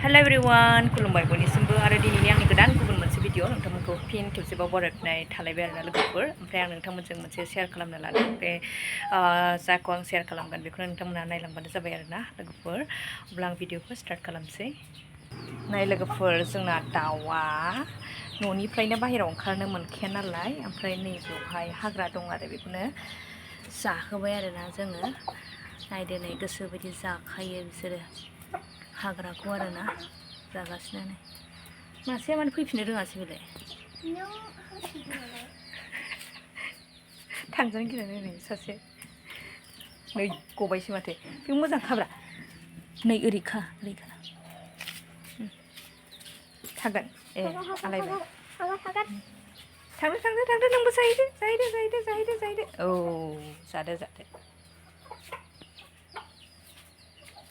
Hello everyone, खुलुमबाय बयनिसिमबो आरो दिनैनि आंनि गोदान गुबुन मोनसे भिडिअ नोंथांमोनखौ फिन खेबसेबाव बरायनाय थालायबाय आरोना लोगोफोर। ओमफ्राय आं नोंथांमोनजों मोनसे शेयार खालामनो लादों। बे जाखौ आं शेयार खालामगोन बेखौनो नोंथांमोना नायलांबानो जाबाय आरोना लोगोफोर। अब्ला आं भिडिअखौ स्टार्ट खालामसै। नाय लोगोफोर, जोंना दाउआ न'निफ्रायनो बाहेरायाव ओंखारनो मोनखाया नालाय, ओमफ्राय नैबेयावहाय हाग्रा दं आरो बेखौनो जाहोबाय आरोना जोङो। नायदो नै गोसो बायदि जाखायो बिसोरो हाग्राखौ आरोना जागासिनो नै। मासेया मानो फैफिननो रोङासै बेलाय? थांजानो गिनानै नै सासे नै गबायसो माथो। बे मोजां खाब्रा। नै ओरैखा थागोन। ए आलायबाय। थांदो नोंबो जाहैदो। औ जादो।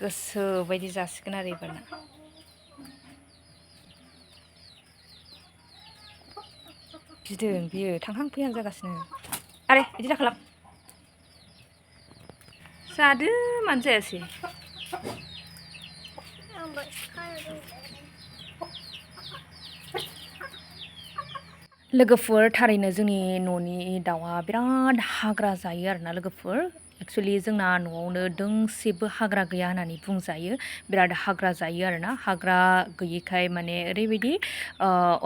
गोसो बायदि जासिगोन आरो एबारना। गिदों बियो, थांहां फैहां जागासिनो। आरे बिदि दाखालाम। जादो, मानो जायासै? लोगोफोर, थारैनो जोंनि न'नि दाउआ बिराद हाग्रा जायो आरोना लोगोफोर। एक्सुवेलि जोंना न'आवनो दोंसेबो हाग्रा गैया होननानै बुंजायो। बिराद हाग्रा जायो आरोना। हाग्रा गैयिखाय माने ओरैबायदि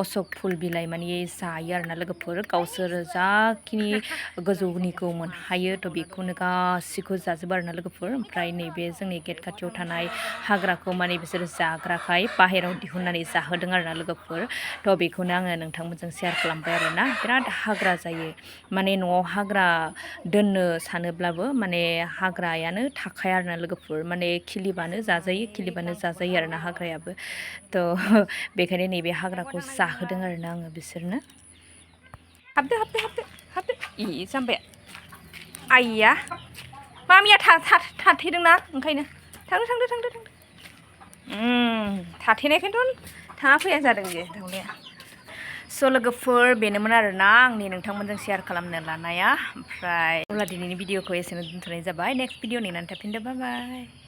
अशक फुल बिलाइ माने जायो आरोना लोगोफोर। गावसोर जाखिनि गोजौनिखौ मोनहायो थ' बेखौनो गासिखौ जाजोबो आरोना लोगोफोर। ओमफ्राय नैबे जोंनि गेट खाथियाव थानाय हाग्राखौ माने बिसोर जाग्राखाय बाहेरायाव दिहुननानै जाहोदों आरोना लोगोफोर। थ' बेखौनो आङो नोंथांमोनजों शेयार खालामबाय आरोना। बिराद हाग्रा जायो, माने न'आव हाग्रा दोननो सानोब्लाबो माने हाग्रायानो थाखाया आरोना लोगोफोर। माने खिलिबानो जाजायो आरोना हाग्रायाबो। थ' बेखायनो नैबे हाग्राखौ जाहोदों आरोना आङो बिसोरनो। हाबदो। इ जाम्बाया। आइया, मामिया थाथेदोंना ओंखायनो। थांदो। थाथेनायखायनोथ' थाङा फैया जादों बियो दाउलाया। स' लोगोफोर, बेनोमोन आरोना आंनि नोंथांमोनजों शेयार खालामनो लानाया। ओमफ्राय अब्ला दिनैनि भिडिअखौ एसेनो दोनथ'नाय जाबाय। नेक्स्ट भिडिअ नेनानै थाफिनदो। बाय।